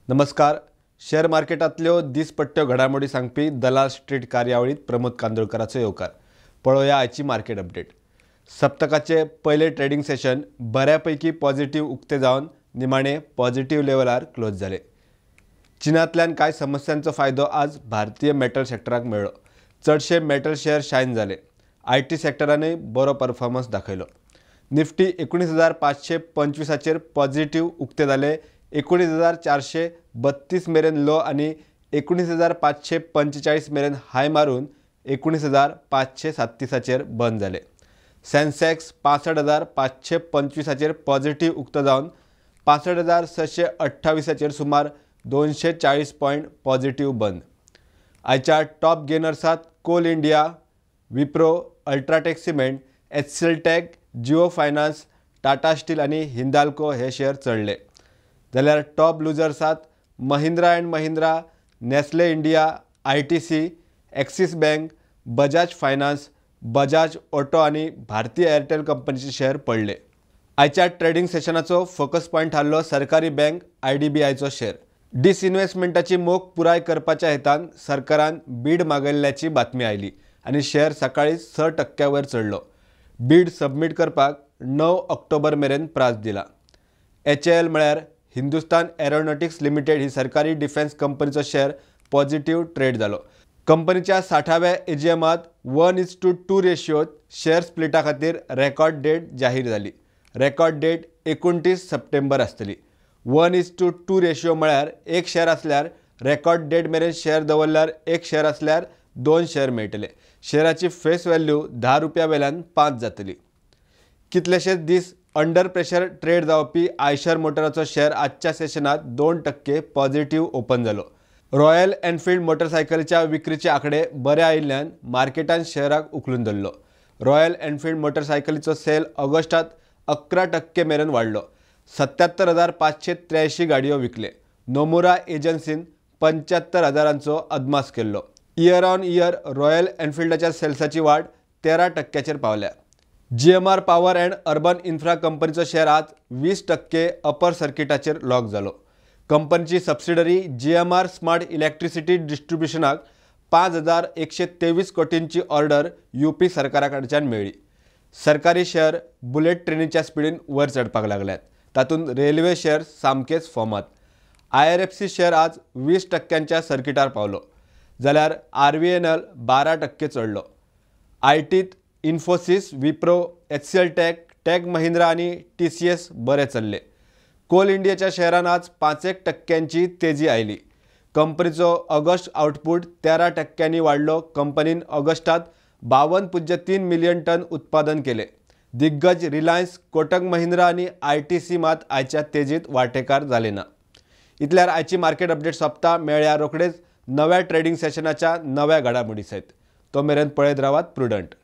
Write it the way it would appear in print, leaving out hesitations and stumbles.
नमस्कार. शेअर मार्केटांतल्यो दिसपट्ट्यो घडामोडी सांगपी दलाल स्ट्रीट कार्यावळीत प्रमोद कांदोळकराचो येवकार. पळोवया आयची मार्केट अपडेट. सप्तकाचे पयले ट्रेडिंग सेशन बऱ्यापैकी पॉझिटिव्ह उक्ते जावन निमाणे पॉझिटिव्ह लेवलार क्लोज जाले. चीनांतल्यान कांय समस्यांचो फायदो आज भारतीय मेटल सेक्टराक मेळ्ळो. चडशे मेटल शेअर शायन जाले. I T सेक्टरानूय बरो परफॉर्मन्स दाखयलो. निफ्टी 19,525 पॉझिटिव्ह उक्ते जाले. 19,432 मेरेन लो आनी 19,545 मेरेन हाय मारून 19,537 बंद जाले. सेन्सेक्स 65,525 पॉझिटिव्ह उक्तो जावन 65,628 सुमार 240 पॉयंट पॉझिटिव्ह बंद. आयच्या top गेनर्सात Coal India, Wipro, UltraTech cement, HCL Tech, Jio Finance, Tata Steel आनी हिंदाल्को हे शेअर चडले. जाल्यार top लुजर्सात Mahindra and Mahindra, Nestle India, ITC, Axis Bank, Bajaj Finance, Bajaj Auto आनी भारतीय एअरटेल कंपनीचे शेअर पडले. आयच्या ट्रेडिंग सेशनाचो फोकस पॉयंट थारलो सरकारी बँक IDBIचो शेअर. डिसइन्व्हेस्टमेंटाची मोख पुराय करपाच्या हेतान सरकारान बीड मागयल्ल्याची बातमी आयली आनी शेअर सकाळी 6% वयर चडलो. बीड सबमीट करपाक 9 ऑक्टोबर मेरेन प्रास दिला. HAL म्हळ्यार हिंदुस्तान एरोनॉटिक्स लिमिटेड ही सरकारी डिफेन्स कंपनीचो शेअर पॉझिटिव्ह ट्रेड जालो. कंपनीच्या 60व्या AGMात 1:2 रेशियोत शेअर स्प्लिटा खातीर रेकॉर्ड डेट जाहीर जाली. रेकॉर्ड डेट 29 सप्टेंबर आसतली. 1:2 रेशियो म्हळ्यार एक शेअर आसल्यार रेकॉर्ड डेट मेरेन शेअर दवरल्यार एक शेअर आसल्यार 2 शेअर मेळटले. शेअराची फेस व्हॅल्यू 10 रुपया वेल्यान 5 जातली. कितलेशेच दीस अंडर प्रेशर ट्रेड जावपी आयशर मोटराचो शेअर आजच्या सेशनात 2% पॉझिटिव्ह ओपन जालो. रॉयल एनफिल्ड मोटरसायकलीच्या विक्रीचे आंकडे बरे आयिल्ल्यान मार्केटान शेअराक उखलून धरलो. रॉयल एनफिल्ड मोटरसायकलीचो सेल ऑगस्टात 11% मेरेन वाडलो. 77,583 गाडयो विकले. नोमुरा एजन्सीन 75,000 अदमास केल्लो. इयर ऑन इयर रॉयल एनफिल्डाच्या सेल्साची वाड 13% पावल्या. GMR power and urban infra कंपनीचो शेअर आज 20% अपर सर्किटाचेर लॉक जालो. कंपनीची सबसिडरी GMR smart इलेक्ट्रिसिटी डिस्ट्रिब्युशनाक 5,123 कोटींची ऑर्डर UP सरकारा कडच्यान मेळ्ळी. सरकारी शेअर बुलेट ट्रेनीच्या स्पिडीन वयर चडपाक लागल्यात. तातूंत रेल्वे शेअर सामकेच फॉर्मात. IRFC share आज 20% सर्किटार पावलो, जाल्यार RVNL 12% चडलो. ITत Infosys, Wipro, HCL Tech, Tech Mahindra आनी TCS बरे चल्ले. कोल इंडियाच्या शेअरान आज 5% तेजी आयली. कंपनीचो ऑगस्ट आउटपूट 13% वाडलो. कंपनीन ऑगस्टात 52.3 मिलियन टन उत्पादन केले. दिग्गज रिलायन्स, कोटक महिंद्रा आनी ITC मात आयच्या तेजीत वांटेकार जाले ना. इतल्यार आयची मार्केट अपडेट सोंपता. मेळ्या रोखडेच नव्या ट्रेडिंग सेशनाच्या नव्या घडामोडी सयत. तो मेरेन पळयत रावात प्रुडंट.